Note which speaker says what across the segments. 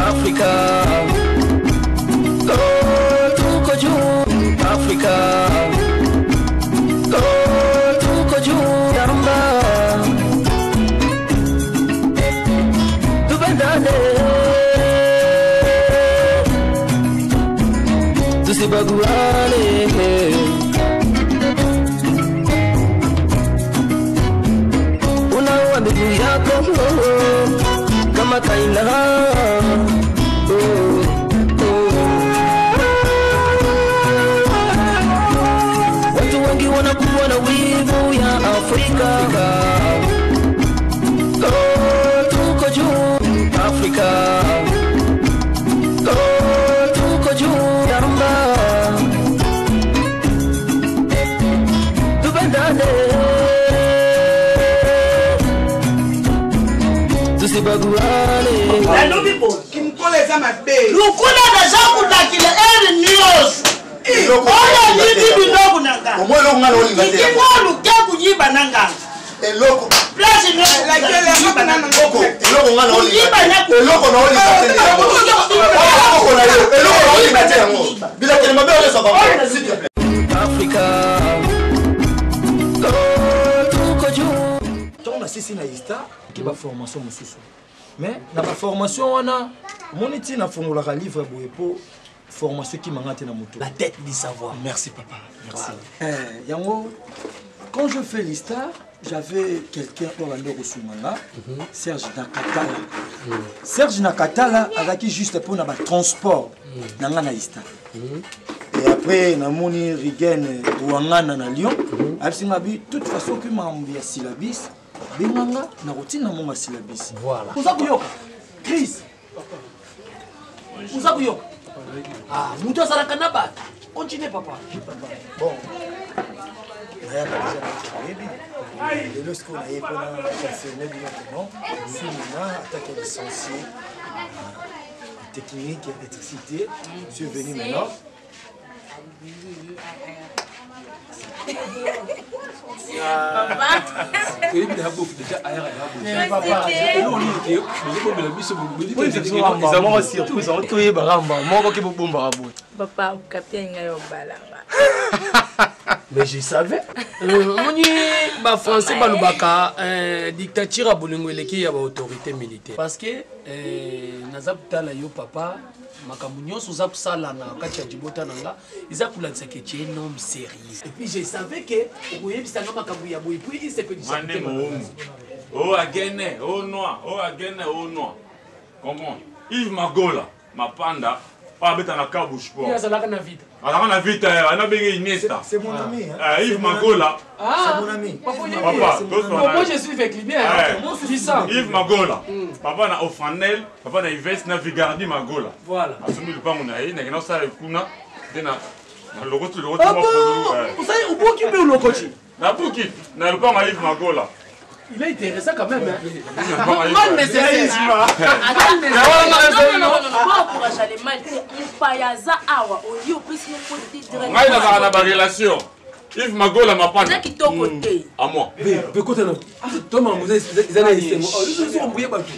Speaker 1: Afrika. Oh, tuko juu Afrika. Oh, tuko juu Yamba. Tupendane. Tusibaguane. Unaua ndugu yako oh, oh, kama Kaina. Oh, oh. Watu wengi wanakuwa na wivu ya Afrika. Oh, tuko juu Afrika. Oh, tuko juu Yamba. Tupendane. Tusibaguane.
Speaker 2: Nalobi boye.
Speaker 3: Kimkola eza mabe.
Speaker 2: Lukula deja kutakila eri nyonso.
Speaker 4: Eloko
Speaker 2: Oyo
Speaker 4: olinga te
Speaker 2: yibi
Speaker 4: yango.
Speaker 2: biloko na nga.
Speaker 4: Omoi eloko nga na olinga te yango.
Speaker 2: Ikingo luke kuyiba na nga.
Speaker 4: Eloko.
Speaker 2: Place nyonso
Speaker 3: Laquelle
Speaker 2: kuyiba na nga.
Speaker 4: Koko, eloko nga na olinga
Speaker 2: Kuyiba na
Speaker 4: te. Eloko na olinga te nde yango. Oyo koko na yo, eloko na olinga te yango. Bilakeli mabe oyo ezwa bango. S'il te plaît.
Speaker 1: Afrika. Oh, tuko juu.
Speaker 5: Ntango nasisi na ista ke baformation mosusu mais na baformation wana omoni ntina nafongolaka livre boye mpo formation ekimanga te na moto.
Speaker 6: La tête du savoir.
Speaker 5: Merci papa, merci. Eh, yango quand je fais l'histoire, j'avais quelqu'un oyo bandi kosunga nga, Serge Nakatala. Serge Nakatala azalaki juste mpona batransport na nga na ista. Et après namoni Rigen Wangana na Lyon, ayebisi nga bi toute façon oki makambo ya syllabus, benga nga nakotinda mongo ya syllabus.
Speaker 6: Voilà.
Speaker 7: Oza koyoka crise, oza koyoka. Ah, moto azalaka na bato. Continue papa.
Speaker 5: Bon, nayaka deja na oyebi lelo sikoyo naye mpona confirme bino que non, suis maintenant attaque licencié en technique électricité. Je suis venu maintenant.
Speaker 8: Toyebi na bofu deja ayaka na bofu eloko nini ke bozobombela biso?
Speaker 6: Moko surprise yango toyebaka mba moko ke bobombaka boye.
Speaker 9: Papa okapia ngai obalanga.
Speaker 6: Mais je savais. Omoni bafrançais balobaka dictature ya bolingo eleki ya baautorité militaire, parce que naza kotala yo papa, makambo nyonso oza kosala na kati ya libota na nga eza kolakisa ke tu es un homme sérieux. Et puis je savais ke okoyebisa nga makambo ya boye, puis isepelisa.
Speaker 10: Mande Mohumu. Oh agene, oh noir, oh agene, oh noir. Comprends? Yves Magola, Mapanda, oyo abeta na Kabu Sport.
Speaker 6: Ye azalaka na Vita.
Speaker 10: Azalaka na Vita, anabenge Iniesta.
Speaker 5: C'est mon ami, hein.
Speaker 10: Yves Magola.
Speaker 6: Ah,
Speaker 5: C'est mon ami.
Speaker 6: Papa,
Speaker 10: Papa,
Speaker 6: Bon,
Speaker 10: tous on a-
Speaker 6: moi je suis avec lui bien. Dis ça.
Speaker 10: Yves Magola. Papa na Ofanel, papa na Yves na Vigardi Magola.
Speaker 6: Voilà.
Speaker 10: Asombi lupango na ye, nakenda kosala kuna nde na na lokoti lokoti
Speaker 6: Ah
Speaker 10: mwa
Speaker 6: bon?
Speaker 10: polu, eh.
Speaker 6: Osali obuki mpe olokoti.
Speaker 10: Nabuki na lupango ya Yves Magola.
Speaker 6: Il est intéressant quand même, hein.
Speaker 10: Mal
Speaker 6: Mal nécessaire. Mal nécessaire.
Speaker 9: Encourage ale mal te, mopaya aza awa, oyi opesi moko te direct.
Speaker 10: Ngai nazalaka na barelation. Yves Magola Mapanda.
Speaker 9: Eza kitoko te.
Speaker 10: À moi.
Speaker 8: Pekota na toma muza eza na esengo ozokombuye bato.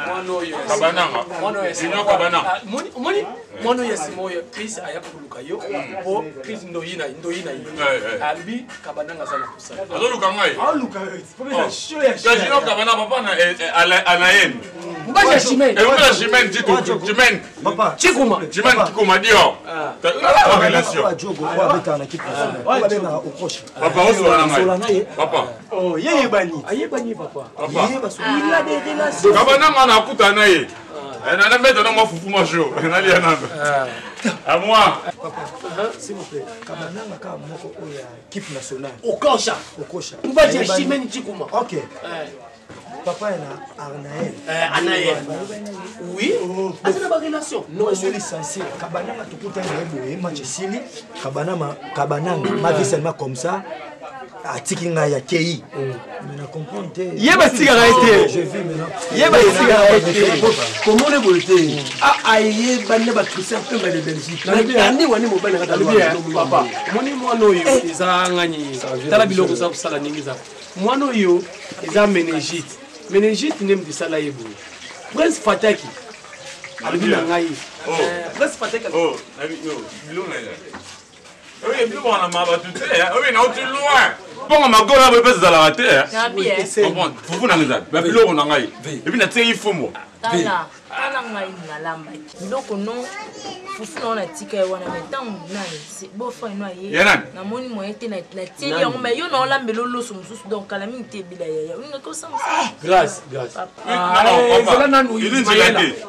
Speaker 6: Mwana oyo ya
Speaker 10: Kabananga.
Speaker 6: Mwana oyo ya
Speaker 10: Junior Kabananga.
Speaker 6: Ah, omoni mwana oyo ya nsima oyo Chris ayaka koluka yo po Chris ndoyi na ndoyi na ye.
Speaker 10: Eh, eh.
Speaker 6: Alobi Kabananga aza na kosala.
Speaker 10: Azoluka ngai.
Speaker 5: Aluka
Speaker 10: Ya Junior Kabana papa na Anayen.
Speaker 6: Mobali ya Chimene.
Speaker 10: Et mobali ya Chimene Tito Chimene.
Speaker 5: Papa.
Speaker 6: Chikuma.
Speaker 10: Chimene Kikuma Dior. La relation.
Speaker 5: Diogo oyo abetaka na équipe nationale, oyo babengaka Okocha.
Speaker 10: Papa osola na
Speaker 5: Osola na
Speaker 10: ngai.
Speaker 5: ye.
Speaker 10: Papa.
Speaker 7: Oh, ye yebani. Ayebani papa.
Speaker 10: Papa.
Speaker 5: Ye basola.
Speaker 7: Il a des relations.
Speaker 10: Kabananga nakuta na ye. Na mbeta na mwa fufu mwa chaud. Nalia nano. À moi.
Speaker 5: Papa, s'il vous plaît, Kabananga kaka moko oyo ya équipe nationale.
Speaker 7: Okocha.
Speaker 5: Okocha.
Speaker 7: Mobali ya
Speaker 5: Ayebani.
Speaker 7: Chimene Chikuma.
Speaker 5: Ok. Papa ya na Arnael.
Speaker 7: Anaël. Oui. Aza na barelation.
Speaker 5: Non, je suis licencié. Kabananga tokutani na ye boye, match esili. Kabanama, Kabananga ma vie seulement comme ça. Atiki ngai akei. Mais na comprendre te.
Speaker 6: Ye batikaka ye te.
Speaker 5: Je vis maintenant.
Speaker 6: Ye batikaka ye te.
Speaker 8: Komona boye te ayebani na bachristien Pemba de Belgique ane wane mobali na
Speaker 6: Alobi, eh, papa omoni mwana oyo eza ngani, tala biloko eza kosala ndenge eza. Mwana oyo eza méningite, méningite nde moto esala ye boye. Prince Fataki.
Speaker 8: Alobi na ngai. Prince Patrick.
Speaker 10: Oh, nabi yo, biloko na ye. Oye biloko wana ma bato te, oye na uti loin. Bongo magola boye mpe ezalaka te. Comprendre? Fufu na ngai ezali, ba biloko na ngai. Et puis natiaki fumu.
Speaker 9: Tala, tala ngai nalambaki. Biloko no fufu na wana tika ye wana mais ntango nani bofai no aye namoni moyen te natieli yango mais yo na olambela oloso mosusu donc kala mingi te ebila yaya olingaki osala
Speaker 6: grâce grâce ezala nanu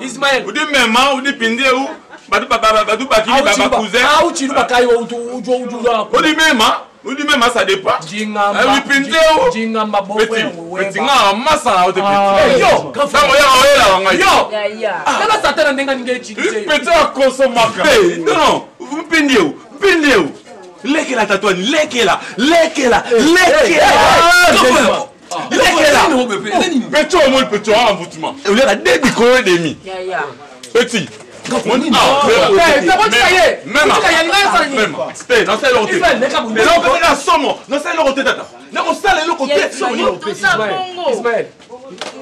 Speaker 6: Ismaël
Speaker 10: udi mema udi pindeu batu batu bakili ba cousin
Speaker 6: auchilu bakayi
Speaker 10: udi mema udi mema ça dépend
Speaker 6: jingamba
Speaker 10: pindeu
Speaker 6: jingamba
Speaker 10: petit petit nga masa na ote petit
Speaker 6: yo
Speaker 10: tango ya oyela ngai
Speaker 6: yo tala satana ndenge ninge echilise
Speaker 10: petit akosomaka non mpindeu mpindeu lekela tatwani lekela lekela lekela lekela petit omoni petit oa envoûtement oliaka de bikolo et demi petit nasala somo nasala eloko te tata nakosala eloko te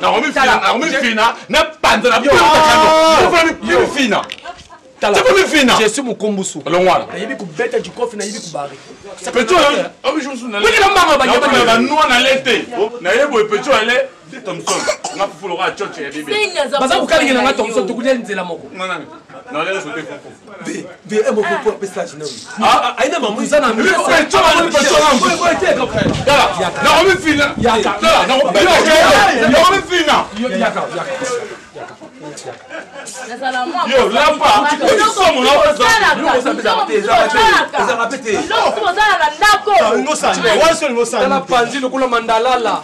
Speaker 10: nakomifina napanza na mifina
Speaker 6: Tala, je suis mukombusu.
Speaker 10: Longwana.
Speaker 6: Nayebi kubeta jikofi nayebi kubari.
Speaker 10: Petit oyo,
Speaker 6: Wiki mbanga ba
Speaker 10: nyama ba noa na lete. Na yebo petit oyo ale de Thompson. Nga fufu loka choche ya bebe.
Speaker 6: Baza kukalinga nga Thompson tukulia nzela moko.
Speaker 10: Nga nani? Na lele sote fufu.
Speaker 8: Ve ve un moko pour pesa jina. Ah, aina mamu
Speaker 6: za na
Speaker 10: mi. Petit oyo petit oyo. Tala, na komi fina. Tala, na komi fina.
Speaker 6: Yaka, yaka.
Speaker 10: Yo, lapa,
Speaker 6: tala panzi lokola mandalala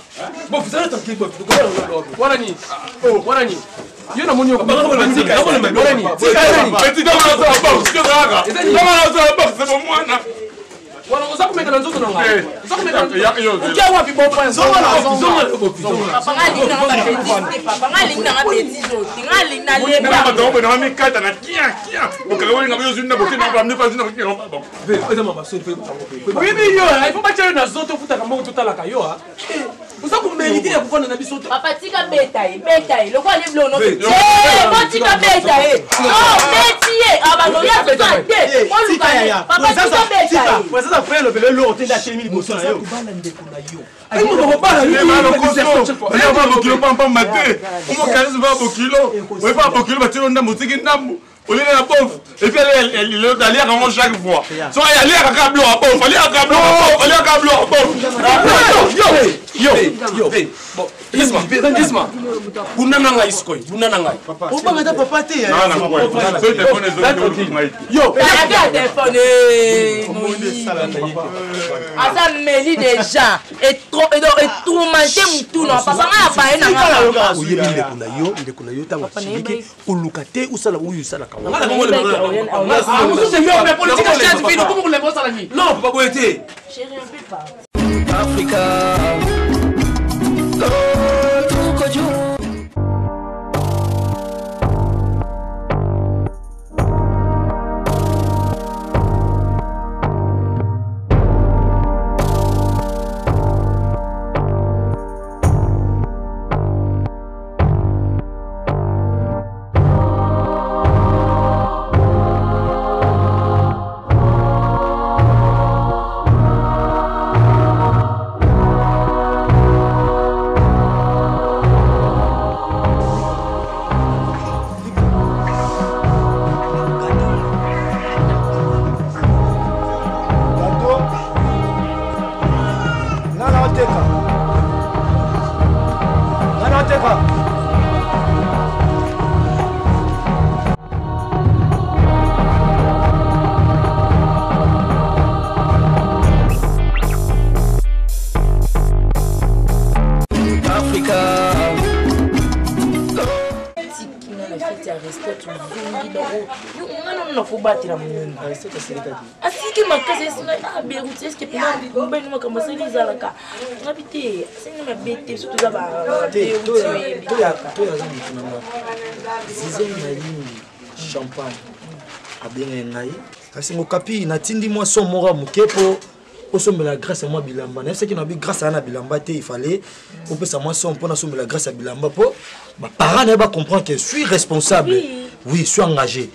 Speaker 6: wana nini wana nini yo namoni wana oza komeka na nzoto na ngai okia wapi
Speaker 10: mikata na kia kia
Speaker 6: oyebi yo ifo batya yo na zoto ofutaka mbongo totalaka yo oza komerite ya kofanda na biso te
Speaker 9: papa tika beta ye beta ye lokola ye biloko botika beta ye beti ye abanoya tuta te oluka ye papa tika beta ye
Speaker 4: ozaza frère lobelo eloko te nde atelemi liboso na yo
Speaker 8: kobala ndeko na yo
Speaker 10: bokilo pampamba te omokanisi ba bokilo oyepa bokilo batilo ndambo otiki ndambo olele na bof epuis aliaka yango chaque fois so aliaka kaka biloko ya bof aliaka biloko ya bof aliaka biloko ya bof
Speaker 6: yo yo isma isma bunda na ngai sikoyo bunda na ngai
Speaker 4: obanga ata papa te
Speaker 6: yo
Speaker 9: telefone aza meli déjà etourmente mutu na papa ngai abaye na ngai
Speaker 8: oyebi ndeko na yo ndeko na yo ntango asiliki koluka te osala oyo osalaka
Speaker 6: non papa boye te
Speaker 1: Africa. Oh, tuko juu.
Speaker 9: Kobatela moninga asiki makasi esinga ah beruti eske mpena mobali makambo asali ezalaka ngabi te asengi mabe te biso toza baberuti oyebi
Speaker 5: toyo aza motu na nga zizel nalingi champagne abengaki ngai kasi mokapi natindi mwa son moko ya moke mpo osombela grâce ya mwa bilamba nayebisaki na bi grâce aya na bilamba te ifale opesa mwa son mpo nasombela grâce ya bilamba mpo baparent na ye bacomprendre que suis responsable oui. Oui, je suis engagé.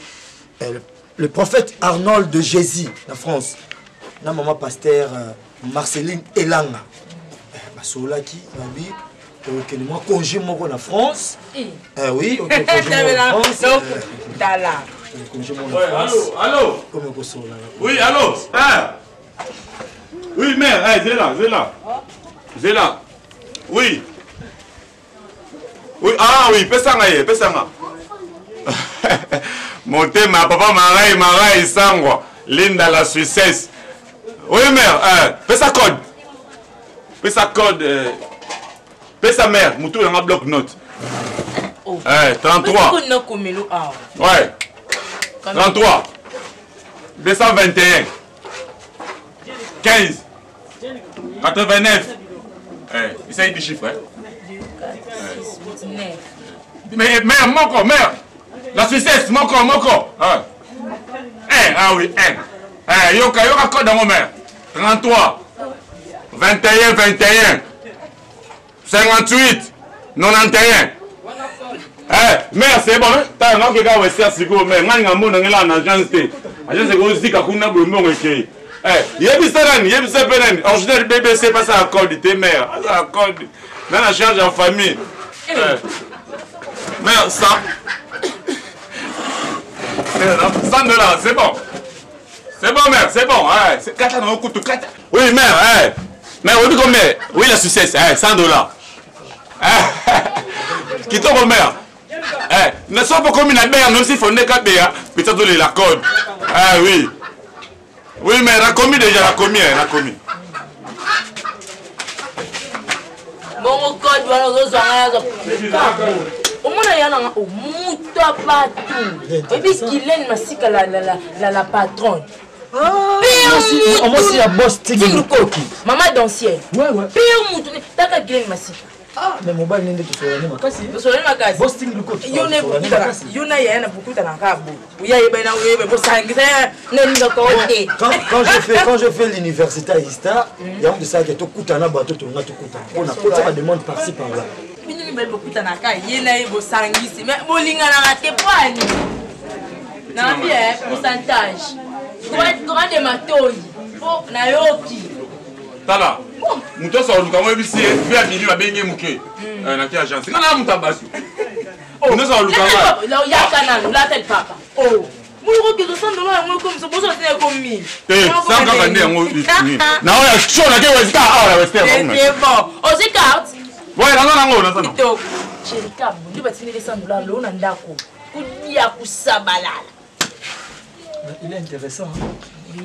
Speaker 5: Le prophète Arnold de Jésus, na France. Na maman pasteur Marceline Elanga. Basolaki, babi, okende mwa congé moko na France. Eh oui, okende congé moko na France.
Speaker 9: Tala.
Speaker 5: Congé moko na France.
Speaker 10: Allô, allô.
Speaker 5: Comme kosola.
Speaker 10: Oui, allô. Hein? Oui, mère, hey, c'est là, c'est là. C'est là. Oui. Oui, ah oui, pesanga ye, pesanga. Motema, papa Marai, Marai, Sangwa, Linda la Suissesse. Oui, mère, pesa code. Pesa code. Pesa mère, moutou, il y a un bloc note.
Speaker 9: Oh.
Speaker 10: 33. Ouais. 33. 221. 15. 89. Il s'agit du chiffre. Hein?
Speaker 9: 4, 6, 8, 9.
Speaker 10: Mais mère, moko, mère. La Suissesse, moko, moko. 1, ah oui, 1. Yoka, yoka code dans mon mère. 33, 21, 21, 58, 91. Mère, c'est bon. T'as un autre gars, c'est sûr, mais moi, je suis en agence. Agence, c'est aussi qu'à Kuna, Boumon, yebisa nani, yebisa pe nani. Originaire BBC, pas ça à code, t'es mère. Ça à code. Dans la charge en famille. Mère, 100. 100 $, c'est bon. C'est bon, mère, c'est bon. Ouais, c'est 4 ans, on coûte 4. Oui, mère, ouais. Mère, oui, combien? Oui, la succès, 100 $. Kitoko, mère. Ne sois pas comme une mère, même si faut ne pas peut-être donner la code. Ah oui. Oui, mais elle a commis déjà, elle a commis, elle a commis.
Speaker 9: Bongo code wana ozozwa ngai nazwa omona ya nanga omutu bato oyebi Guylaine Masika la patronne.
Speaker 5: Mwasi ya boss Tiki.
Speaker 9: Mama dancière. Pire mutu taka Guylaine Masika.
Speaker 5: Ah, mais mobali nde tosolani makasi.
Speaker 9: Tosolani makasi.
Speaker 5: Boss Tiki Lukoki.
Speaker 9: Yo ne yo na yaya na bokutana kaka bo oya yeba na oyeba bosangisa nalingaka o te.
Speaker 5: Quand je fais l'université à Ista, yango tosalaki tokutana bato tolinga tokutana mpona kotia bademande par-ci par-là.
Speaker 9: Bino mibali bokutanaka ye na ye bosangisi mais bolinganaka te po ani nabi pourcentage droit de matoi po nayoki.
Speaker 10: Tala moto nyonso aluka ngo oyebisi ye mpe abimi babengi ye moke naki agence nga na moto abasu moto nyonso aluka
Speaker 9: nga. Yaka nanu lata lipapa moloko kezo 100 $ yango ekomisa boso te ekomi.
Speaker 10: Te sans kaka nde yango na oyo sho nake westa awa na wester.
Speaker 9: C'est bon, ozwi carte?
Speaker 10: Ouais, naza nango, naza nango.
Speaker 9: Kitoko chéri nde batindeli 100 $ loo na ndako kudia kusabalala.
Speaker 5: Il est intéressant, hein?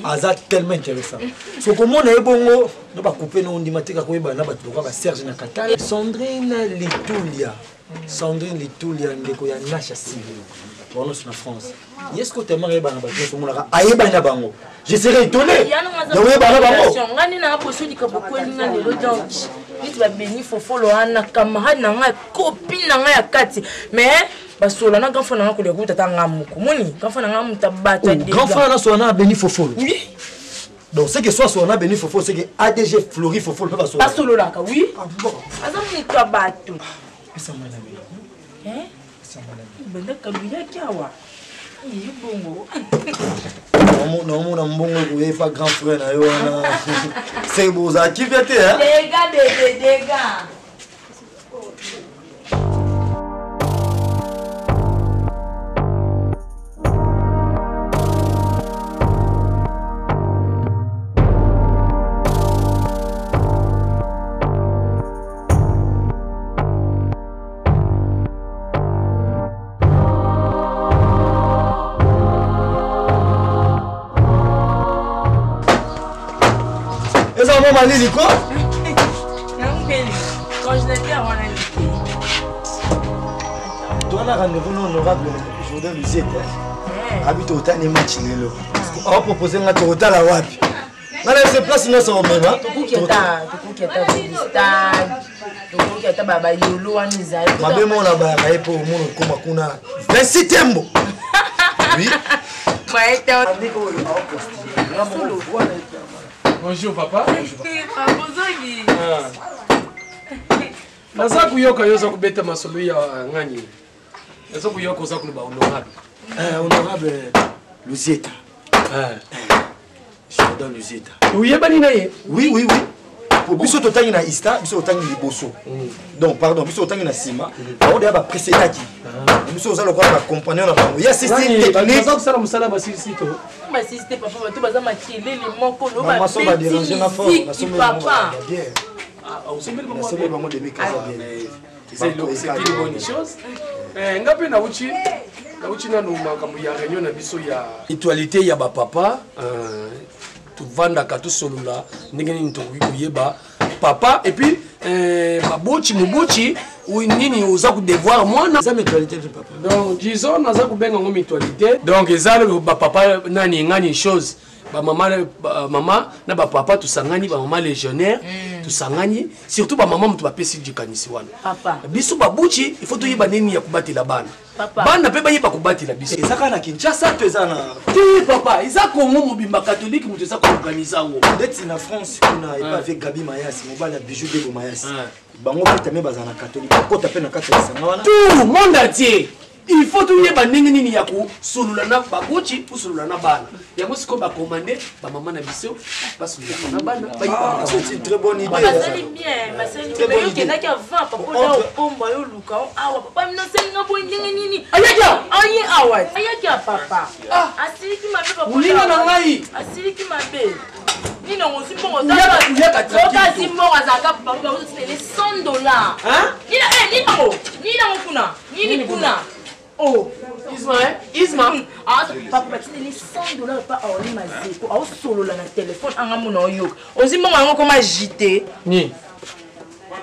Speaker 5: Aza tellement intéressant. Soki omona ye bongo no bakupe no ondima te kaka koyebana na bato lokwa baserge na Katala, Sandrine Litulia, Sandrine Litulia, ndeko ya Nasha Sivio wana na France. Ye soki otellement ayebana bato nyonso omonaka ayebani na bango, je serais étonné ya oyebana bango.
Speaker 9: Nga nde nanga boso likambo kwelinga lelo, donc neti babeni fofolo wana camarade na ngai, copine na ngai ya kati, mais basola na grand frère na nga koleka kuta ta nga moko moni grand frère na nga moto abato.
Speaker 5: Grand frère na sola na beni fofolo?
Speaker 9: Oui.
Speaker 5: Donc c'est que soit sola na beni fofolo, c'est que ADG Flori fofolo mpe basola.
Speaker 9: Basololaka, oui, aza moto ya bato. Banda kabuyaki awa ye bongo.
Speaker 5: Naomona mbongo ekoyefa grand frère na yo wana seke bozalaki mpe te.
Speaker 9: Dega bebe dega.
Speaker 5: Eza mwa malili ko.
Speaker 9: Congélateur wana.
Speaker 5: Towana rendez-vous na honorable Jourdain Luziete abi totani match lelo aopropose nga tokotala wapi nga na se place nyonso omema.
Speaker 9: Tokoki ata stade, tokoki ata bayolo wana ezali.
Speaker 5: Mabe mona bayaka ye mpo omona okoma kuna 26 tembo, oui.
Speaker 6: Bonjour papa.
Speaker 9: Bozongi.
Speaker 6: Naza koyoka yo oza kobeta masolo ya ngani. Naza koyoka oza koloba honorable.
Speaker 5: Honorable Luzieta. Jordan Luzieta.
Speaker 6: Oyebani na ye?
Speaker 5: Oui, oui, oui. Po biso totangi na ista, biso totangi liboso. Donc pardon, biso totangi na nsima. Bango deya baprécédaki. Biso oza lokola bacompagnon na bango. Ya sisi technique.
Speaker 6: Baza kosala mosala basilisi to.
Speaker 9: Basilisi te papa, bato baza makelele moko lo
Speaker 5: Mama so badérange nga fort,
Speaker 9: babeti
Speaker 5: nasombeli bango
Speaker 9: papa.
Speaker 5: ba bière.
Speaker 6: Osombeli bango
Speaker 5: Nasombeli bango demi casa bière.
Speaker 6: C'est une bonne chose. Nga mpe nauti nauti nanu makambo ya réunion na biso ya mutualité ya bapapa. Tovandaka, tosolola ndenge nini tokoki koyeba papa et puis baboti mobuti nini oza kodevoir mwana.
Speaker 5: Eza mutualité te papa.
Speaker 6: Donc disons naza kobenga yango mutualité. Donc eza bapapa nani ngani chose bamama, mama na bapapa tosangani, bamama légionnaire tosangani, surtout bamama moto bapesi likanisi wana.
Speaker 9: Papa.
Speaker 6: Biso babuti, il faut toyeba nini ya kobatela bana.
Speaker 9: Papa.
Speaker 6: Bana mpe bayeba kobatela biso.
Speaker 5: Eza kaka na Kinshasa to eza na
Speaker 6: Te papa, eza Kongo mobimba, catholique moto eza koorganize yango.
Speaker 5: Ndeti na France kuna epa avec Gabi Mayasi, mobali ya Bijou Debo Mayasi. Bango mpe tame bazala na catholique, bakota mpe na kati ya lisanga wana.
Speaker 6: Tout monde entier, il faut toyeba ndenge nini ya kosolola na baboti, kosolola na bana. Yango sikoyo bakomande bamama na biso basololaka na bana.
Speaker 5: Ah, c'est une très bonne idée.
Speaker 9: Basali bien, basali
Speaker 5: Très
Speaker 9: bien.
Speaker 5: bonne
Speaker 9: Yo
Speaker 5: idée.
Speaker 9: okendaki avant papa oda opomba yo oluka o awa papa minoselinga boye ndenge nini?
Speaker 6: Ayaki awa?
Speaker 9: Aye awa, ayaki ya papa asiliki mabe papa.
Speaker 6: Moninga na ngai.
Speaker 9: Asiliki mabe nini yango ozwi mbongo?
Speaker 6: Uyaka tranquille.
Speaker 9: Azwi mbongo, azalaka papa bazotinele 100 $.
Speaker 6: Hein?
Speaker 9: Nini nini yango, nini yango kuna, nini kuna? Oh.
Speaker 6: Isma, eh? Isma.
Speaker 9: Ah, papa batindeli 100 $ pa Orli Mazeko, aosolola na telefone anga mona oyoka ozwi mbongo yango koma agité.
Speaker 6: Nini?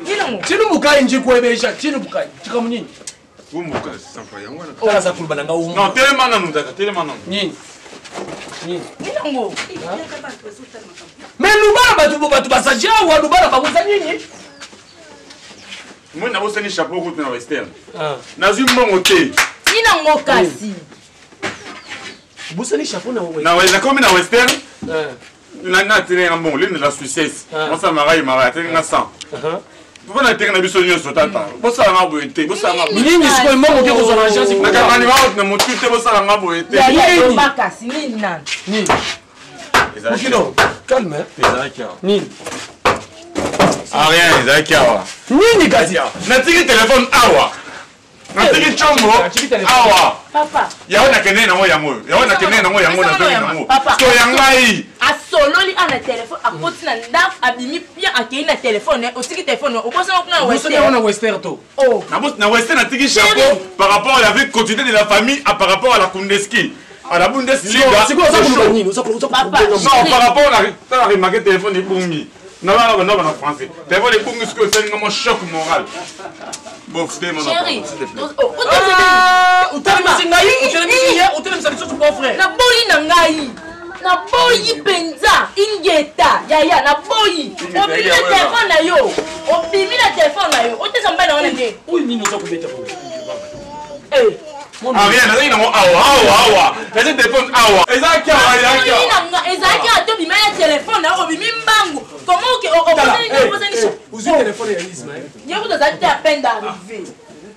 Speaker 9: Nini yango?
Speaker 6: Tino bukai njikwebesha, tino bukai. Chikamu nini?
Speaker 10: Umbuka sampa yango wana.
Speaker 6: Tala za kuluba na nga umu.
Speaker 10: Non, telema nanu tata, telema nanu.
Speaker 6: Nini? Nini?
Speaker 9: Nini yango?
Speaker 6: Mais lubala bato bato basaji awa lubala bango eza nini?
Speaker 10: Moi nabosani chapeau kutu na Western. Nazwi mbongo te.
Speaker 9: Nini yango kasi?
Speaker 6: Bosani chapeau na wewe.
Speaker 10: Na nakomi na Western. Na na atele nga mbongo lene la Suissesse. Mosala marai marai atele nga 100. Mpo na teke na biso nyonso tata. Bosala nga boye te, bosala nga boye.
Speaker 6: Nini sikoyo mbongo oke kozwa na agence?
Speaker 10: Nakangani wa na motu te, bosala nga boye te.
Speaker 9: Yaya loba kasi nini nani?
Speaker 6: Nini?
Speaker 10: Ezalaki
Speaker 6: Mokilo, calme. Hein?
Speaker 10: Ezalaki awa.
Speaker 6: Nini?
Speaker 10: Ah rien, ezalaki awa.
Speaker 6: Nini kasi?
Speaker 10: Natiki telefone awa. Natiki chombo
Speaker 6: Natiki telefone.
Speaker 10: awa.
Speaker 9: Papa.
Speaker 10: Yango nakende nango yango oyo. Yango nakende nango yango nazongi nango.
Speaker 9: Papa.
Speaker 10: So ya ngai.
Speaker 9: Asololi a na telefone, akoti na ndako, abimi bien, akei na telefone, otiki telefone, okosana kuna na
Speaker 6: Bosani yango na
Speaker 9: Western.
Speaker 6: Western to.
Speaker 9: Oh.
Speaker 10: Na Western natiki chapeau par rapport à la vie quotidienne de la famille, à par rapport à la Kundeski. À la Bundesliga.
Speaker 6: Sikoyo oza koloba nini? Oza oza
Speaker 9: Papa.
Speaker 10: Non, par rapport à la remarqué téléphone ebungi. Na bana bana bana français. Téléphone ebungi sikoyo esalinga mwa choc moral. Bon, c'était mon
Speaker 9: Chéri.
Speaker 10: s'il te plaît.
Speaker 9: Oh,
Speaker 6: Ah, otelemisi ngai, otelemisi ye, otelemisa lisusu beau frère.
Speaker 9: Naboyi na ngai, naboyi mpenza ingeta yaya, naboyi. Obimi na telefone na yo, obimi na telefone na yo, otesa mobali na wana nde.
Speaker 6: Oyo nini oza kobeta bongo?
Speaker 9: Eh.
Speaker 10: Ah rien, nazalaki nango awa awa awa. Nazali téléphone awa. Ezalaki awa, ezalaki
Speaker 9: Naboyi
Speaker 10: awa.
Speaker 9: na nga ezalaki ata obimi na telefone na yo, obimi mbangu comment
Speaker 6: Tala,
Speaker 9: obosani?
Speaker 6: Ozwi telefone ya Isma.
Speaker 9: Ye kutu azali te, à peine d'arriver.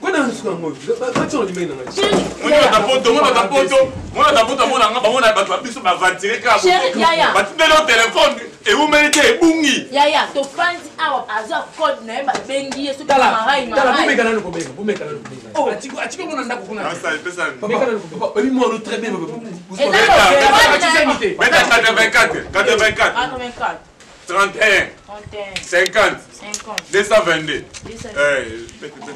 Speaker 8: Kwenda na suka yango batia ndimai na ngai.
Speaker 9: Chéri.
Speaker 10: Moni bato poto, moni bato poto, moni bato poto, mona nga bamona bato ba biso baventire kaka.
Speaker 9: Chéri, yaya.
Speaker 10: Batindeli yo telefone ewumeli te ebungi.
Speaker 9: Yaya, tofandi awa, azwa code na ye, babengi ye soki
Speaker 6: Tala,
Speaker 9: marai
Speaker 6: tala,
Speaker 9: marai.
Speaker 6: bomeka nanu kobenga, bomeka nanu kobenga. Atiki atiki mona ndako kuna.
Speaker 10: Pesa, pesa.
Speaker 6: Meka nanu kobenga.
Speaker 8: Oyebi mwana très bien.
Speaker 9: Eza
Speaker 10: Beta 84 84
Speaker 9: 84
Speaker 10: 31
Speaker 9: 31
Speaker 10: 50
Speaker 9: 50
Speaker 10: 222.
Speaker 9: 222.
Speaker 10: Eh, bete bete.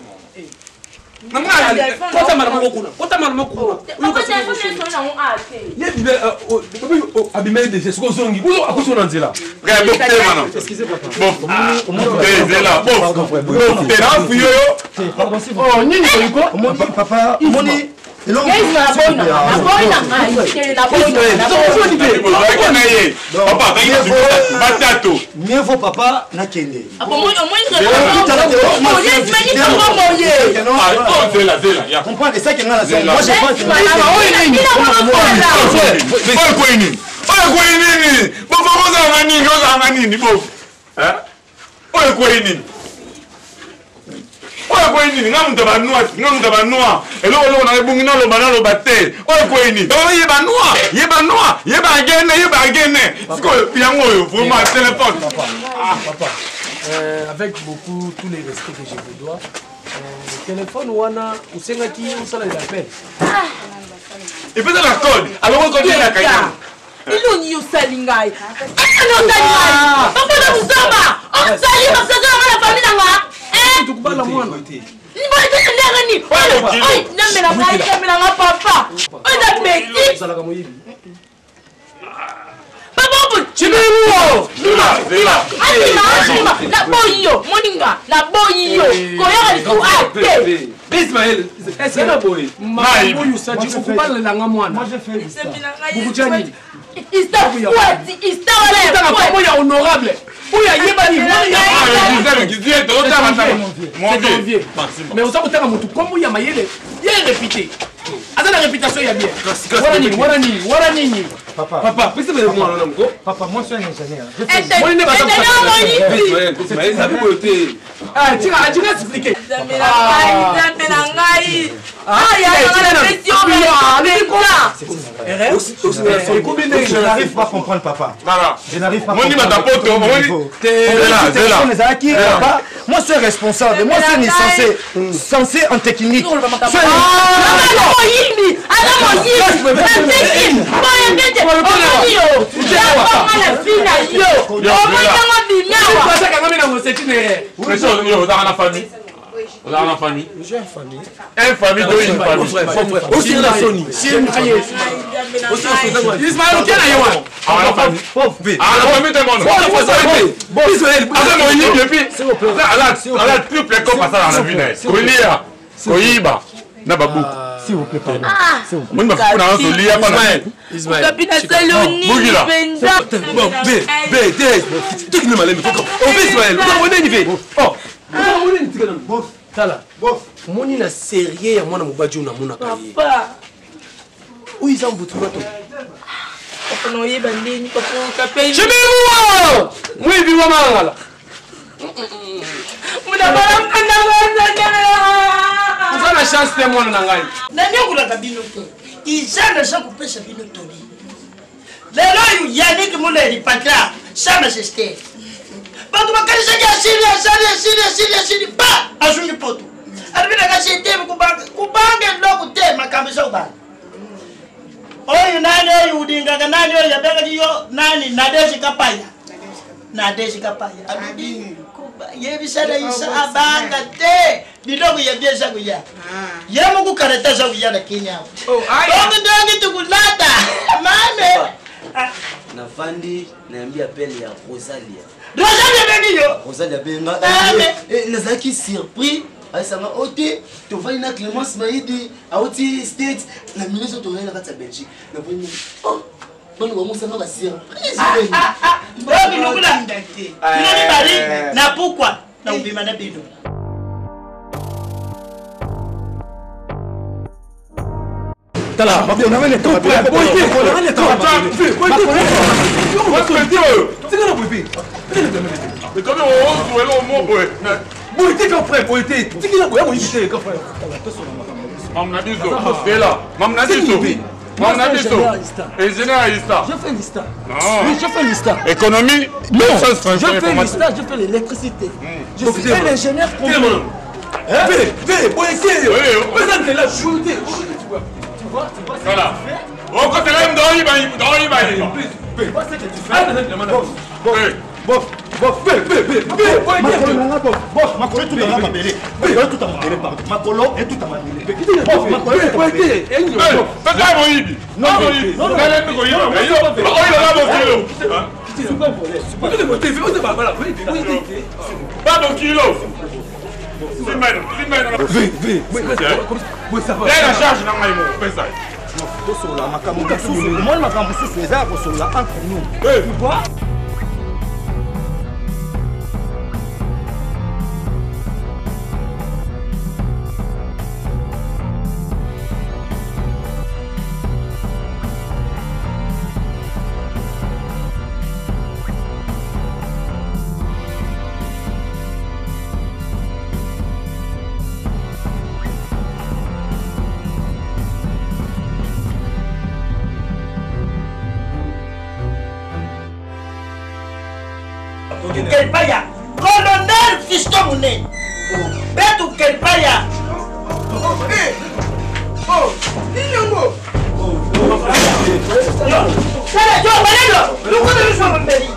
Speaker 6: Kota mala moko kuna. Kota mala moko kuna.
Speaker 9: Papa, telefone esoli nango a te.
Speaker 8: Ye abimeli déjà soki ozongi akusi na nzela.
Speaker 10: Regarde, bon, telema nanu.
Speaker 5: Excusez papa.
Speaker 10: Bon, te zela, bon.
Speaker 5: Pardon frère.
Speaker 10: Bon, te na fuyo yo.
Speaker 5: Pardon s'il vous plaît.
Speaker 6: Oh, nini koliko?
Speaker 5: Omoni papa, omoni eloko.
Speaker 9: Ye naboyi na naboyi na ngai te, naboyi na naboyi.
Speaker 10: Ozalaki na ye. Papa, azalaki na batato.
Speaker 5: Mieux vaut papa nakende.
Speaker 9: Omoi omoi
Speaker 10: Ah, oh, zela, zela, ya.
Speaker 5: Comprendre ça que nga na moi je pense.
Speaker 10: Oyo kwei nini? Oyo kwei nini? Bofo ozalanga nini? Ozalanga nini bof? Oyo kwei nini? Oyo ekoyi nini? Nga moto ya banois, nga moto ya banois. Eloko eloko na ebungi naloba naloba te. Oyo ekoyi nini? Donc ye banois, ye banois, ye bagene, ye bagene. Sikoyo yango oyo vraiment téléphone.
Speaker 6: Papa, ah. Papa. Avec beaucoup tous les respects que je vous dois. Téléphone wana osengaki osala l'appel.
Speaker 10: Epesa na code. Alors code ya kanya.
Speaker 9: Eloni osali ngai. Eloni osali ngai. Papa na muzamba. Osali masaka na na famille na nga. Eh?
Speaker 6: Tukubala mwana.
Speaker 9: Ndenge nini? Oyo nambela ngai, nambela ngai papa. Oyo na beti.
Speaker 6: Ozalaka moyibi.
Speaker 9: Papa obo.
Speaker 6: Chibiruo.
Speaker 10: Lima, lima.
Speaker 9: Alima, alima. Na boyi yo, moninga. Na boyi yo. Koyaka lisu a te.
Speaker 8: Ismaël, est-ce que na boye?
Speaker 6: Makambo oyo osali okobalelanga mwana. Bokutya nini? Ista ya honorable oyo ayebani. Mais oza kotanga motu kombo ya mayele bien réputé, aza na réputation ya bien. Wana nini? Wana nini? Wana nini?
Speaker 4: Papa,
Speaker 8: papa, pesa bele mwana na mko.
Speaker 4: Papa, moi suis un ingénieur.
Speaker 8: Moi ne baza. Ismaël, ça boye te.
Speaker 6: Ah, tika, tika expliquer.
Speaker 9: Nzambe na ngai, Nzambe na ngai. Ah, ya nga na pesi yo
Speaker 4: Je n'arrive pas à comprendre, papa. Je n'arrive pas à
Speaker 10: comprendre.
Speaker 4: Papa, moi je suis responsable, moi je suis censé, censé en technique.
Speaker 9: Moyimbi, aza moyimbi, nateki boyebete omoni yo yakoma na fi na yo omoni yango bimiawa.
Speaker 10: Ozalaka na famille? Ozalaka na famille?
Speaker 4: J'ai
Speaker 10: une famille. Un famille to une famille.
Speaker 8: Osiri na soni.
Speaker 6: Ismaël, okena ye wana.
Speaker 10: Ah, la famille. Ah, la famille te mono.
Speaker 8: Ismaël,
Speaker 10: aza moyibi et puis aza triple cop asala na vie na ye. Kolia, koyiba na babuku.
Speaker 4: S'il vous plaît, pardon.
Speaker 10: Moni bafufu na nyonso lia pana.
Speaker 6: Ismaël.
Speaker 9: Okapi nasali onini
Speaker 10: Bugila.
Speaker 9: mpenza.
Speaker 8: Bon, B, B, D. Tokende malemi. Oh, B, Ismaël. Oza moneni ve. Oh. Oza moneni tika nanu.
Speaker 6: Tala. Omoni na serie ya mwana mobali oyo namonaka ye.
Speaker 9: Papa.
Speaker 6: Oyo eza mbutu bato.
Speaker 9: Papa na oyeba ndeni papa okapi.
Speaker 6: Chibiruo! Mwibi wa mangala. Oza na chance te mwana na ngai.
Speaker 2: Nanyokolaka bino te, iza naza kopesa bino toli lelo oyo. Yannick Moleli patra sa majesté, bato bakanisaki asili, asali, asili, asili, asili ba azungi poto. Alobi nanga sete kubanga eloko te, makambo eza kobanga. Oyo nani oyo ulingaka nani oyo abengaki yo nani? Nadege Kapaya, Nadege Kapaya alobi yebisa na isa abanga te, biloko ya bien eza koya. Ye moko karata aza koya na Kenya awa. Donc ndenge tokolata mame.
Speaker 1: Navandi, nayambi appel ya Rosalia.
Speaker 2: Rosalia abengi yo?
Speaker 1: Rosalia abenga. Nazalaki surpris, ayesanga o te tovandi na Clémence Maidi auti State na ministre, tozali na kati ya Belgique. Navandi, oh, bana bamosanga basurprise.
Speaker 2: Oyo bilokula bino mibali na pukwa na kobima na bino.
Speaker 8: Tala,
Speaker 10: ekomi ozuela omo boye.
Speaker 8: Boye te, grand frère, boye te. Tikila boye, moyibi te, grand frère.
Speaker 10: Mamu na biso zela, mamu na biso, mamu na biso, ingénieur ya ISTA.
Speaker 5: Je fais l'ISTA.
Speaker 10: Non.
Speaker 5: Oui, je fais l'ISTA.
Speaker 10: Économie.
Speaker 5: Non,
Speaker 10: sciences.
Speaker 5: je fais l'ISTA, je fais l'électricité. Je suis un ingénieur complet.
Speaker 8: V, V, boye te. Pesa nzela, boye te.
Speaker 5: Tu vois, tu vois.
Speaker 10: Voilà. Okotela ye mutu aoyiba, mutu aoyiba ye.
Speaker 5: Tu vois ce que tu fais.
Speaker 4: Bof, bof, bof,
Speaker 8: V, V, V, V, boye te.
Speaker 4: Makolo nanga, bof, bof, makolo etutanga mabele. Makolo etuta mabele, pardon. Makolo etuta mabele. Bof, makolo etuta mabele.
Speaker 10: Pesa moyibi. Moyibi. Nalembi koyiba. Oyiba na bokilo. Ba bokilo. Simeno, simeno.
Speaker 8: V, V, boye, ça va.
Speaker 10: Na charge na ngai moko pesa.
Speaker 4: Tosolola makambo mosusu. Omoni, makambo mosusu eza ya kosolola entre nous. Tu vois?
Speaker 2: tukei pa ya colonel Fiston Munene. Mpe tukei pa ya
Speaker 3: Nini yango?
Speaker 2: Tala, yo, balelo, lukuta biso mbeli.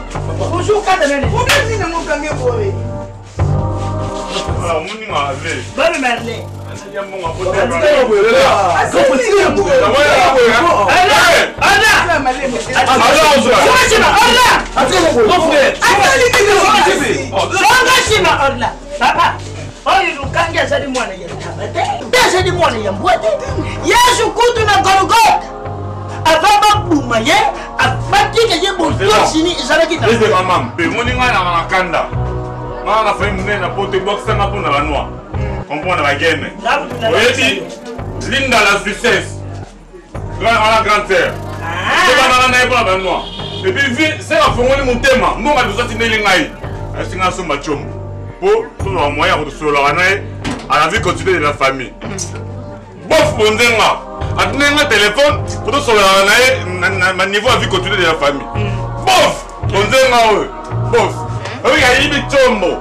Speaker 2: Ozuka nani?
Speaker 3: Problème nini yango okangi boye?
Speaker 2: Bana Merlin. Oyo lukangi azali mwana ya ntaba te mpe azali mwana ya mbwa te. Yesu kutu na Golgota ava babuma ye, batika ye botosini ezalaki na
Speaker 10: mama mpe moni ngai na makanda ngai na famille monene na poto ebwakisanga mpo na banoi comprendre bageme oyebi Linda la Suissesse ala grande sœur tobanaka na ye mpo na banoi epuis vi se afongoli motema mbongo liboso atindeli ngai asinga asomba combo mpo tozwa moyen ya kotosololaka na ye à la vie quotidienne de la famille. Bof bonzenga atindeli nga telefone po tosololaka na ye na niveau ya vie quotidienne de la famille. Bof bonzenga oyo bof oyoki ayibi combo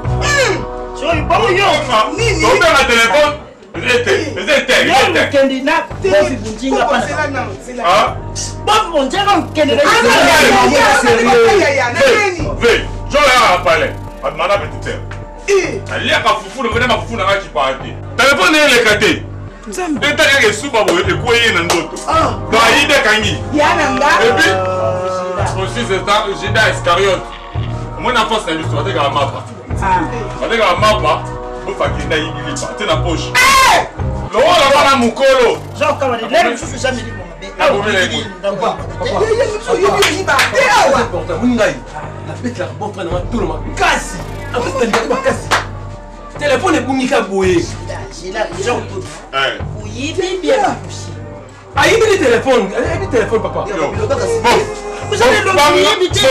Speaker 10: tobenga telefone
Speaker 2: Okende na bofi bunjinga pana. Bofi bunjinga okende na.
Speaker 10: Ve, jola ya palais. Mana petite sœur. Aliaka fufu na vena fufu na ngaki pa te. Telefone eleka te. Nzambe. Eta kaka esuba boye ekwei ye na nzoto. Donc ayibi akangi.
Speaker 3: Ya na nga.
Speaker 10: Et puis aussi c'est ça Judas Iscariote. Omoni na face na biso batekaka mapa. Batekaka mapa bofakenda ayibi lipa te na poche. Lokola wana mokolo.
Speaker 8: Ngai nabetelaka bon frère nanga tolo makasi apesi makasi telefone ebungika boye ayibi ni telefone ayibi telefone papa.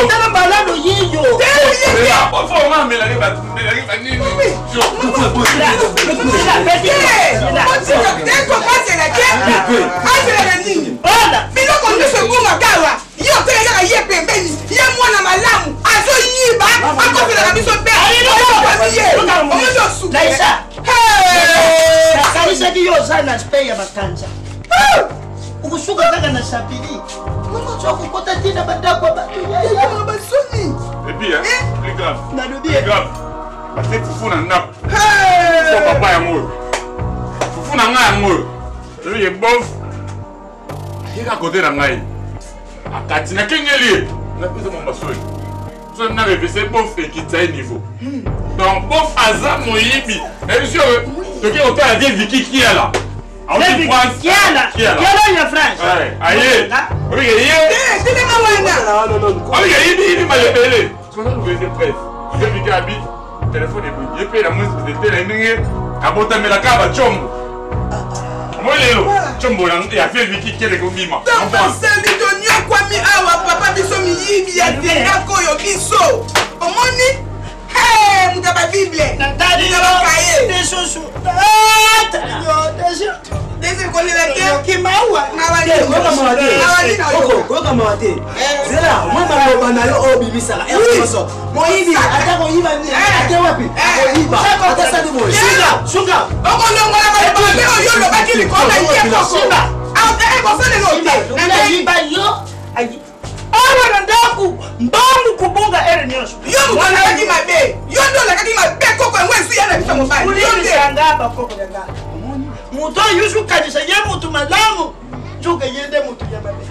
Speaker 2: Tala balado yiyo.
Speaker 3: Azela te, azela na nini? Biloko nyonso ebungaka awa, yo otala kaka ye pembeni, ye mwana malamu azoyiba, akoselaka biso mpe ye omoni osuka.
Speaker 2: Nakanisaki yo oza na aspect ya bakanza, okosuka kaka na sapili mama okokota te na bandako ya bato
Speaker 3: ya basoni.
Speaker 10: Et puis, hein, plus grave.
Speaker 2: Nalobi.
Speaker 10: Plus grave. Parce que fufu na ndako. Fo papa yango oyo. Fufu na ngai yango oyo. Oyo ye bof. Ayeka kote na ngai. Akati nakengeli ye. Napesa mwa basoli. So na revese bof ekitisa ye niveau. Donc bof aza moyibi. Nayebi soki toke kotala vie Vicky Kiala. Auti France.
Speaker 2: Kiala. Kiala ya France.
Speaker 10: Aye. Oye ye.
Speaker 3: Telema wana.
Speaker 10: Oye yibi yibi malebele. Soki revese presse. Vie Vicky abi telefone ebungi. Ye mpe na mwisi te ndenge abotamelaka bacombo. Moi lelo combo ya vie Vicky Kiala ekobima.
Speaker 3: Tosali tonyokwami awa papa, biso miyibi ya tendako oyo biso omoni moto ya babible
Speaker 2: natali
Speaker 3: ya bakaye
Speaker 2: lisusu
Speaker 3: kolela te.
Speaker 1: Koyoka mawa te, zela mwa maloba na yo oyo obimisaka nyonso moyibi, ata koyiba ate wapi, koyiba ata sali boye suka
Speaker 3: okolongola maloba mabe oyo olobaki likolo na ye koko kosalela
Speaker 2: te. Yiba yo awa na ndako, mbangu kubunga ere nyonso.
Speaker 3: Yo moto olakaki mabe, yo nde olakaki mabe koko, yango ezwi ya na biso mobali.
Speaker 2: Ulilisanga bakoko ya nga, moto oyo yusukanisa ye motu malamu, nzoka ye nde motu ya mabe.